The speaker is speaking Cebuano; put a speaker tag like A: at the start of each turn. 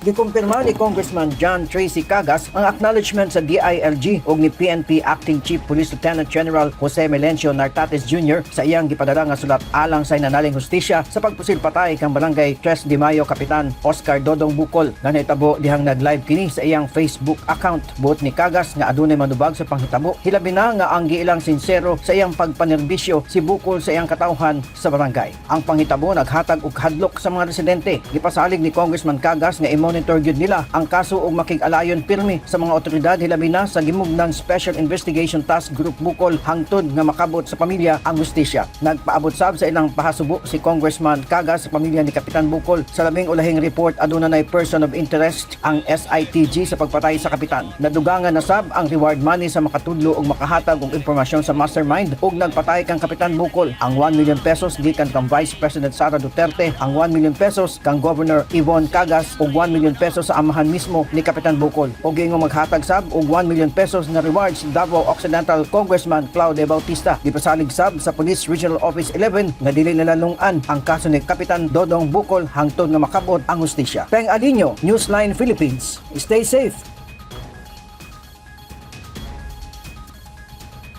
A: Gikumpirma ni Congressman John Tracy Cagas ang acknowledgement sa DILG ug ni PNP Acting Chief Police Lieutenant General Jose Melencio Nartates Jr. sa iyang gipadala nga sulat alang sa hinanaling hustisya sa pagpusil patay kang Barangay 3 de Mayo Kapitan Oscar Dodong Bukol nga nahitabo dihang nag-live kini sa iyang Facebook account. Buot ni Cagas nga adunay manubag sa panghitabo, hilabi na nga ang giilang sinsero sa iyang pagpanerbisyo si Bukol sa iyang katawhan sa barangay. Ang panghitabo naghatag og hadlok sa mga residente. Gipasalig ni Congressman Cagas nga i-monitor gyud nila ang kaso ug makig-alayon pirmi sa mga otoridad, hilabi na sa gimugnan Special Investigation Task Group Bukol, hangtod nga makabot sa pamilya ang hustisya. Nagpaabot sab sa ilang pahasubo si Congressman Cagas sa pamilya ni Kapitan Bukol. Sa labing ulahing report, aduna nay person of interest ang SITG sa pagpatay sa kapitan. Nadugangan na sab ang reward money sa makatudlo og makahatag og impormasyon sa mastermind ug nagpatay kang Kapitan Bukol. Ang 1 million pesos gikan kang Vice President Sara Duterte, ang 1 million pesos kang Governor Yvonne Cagas ug 1 million pesos sa amahan mismo ni Kapitan Bukol. Og giingong maghatag sab og 1 million pesos na rewards Davao Occidental Congressman Claude Bautista. Gipasalig sab sa Police Regional Office 11 nga dili nila lungan ang kaso ni Kapitan Dodong Bukol hangtod nga makabot ang hustisya. Peng Alinio, Newsline Philippines. Stay safe.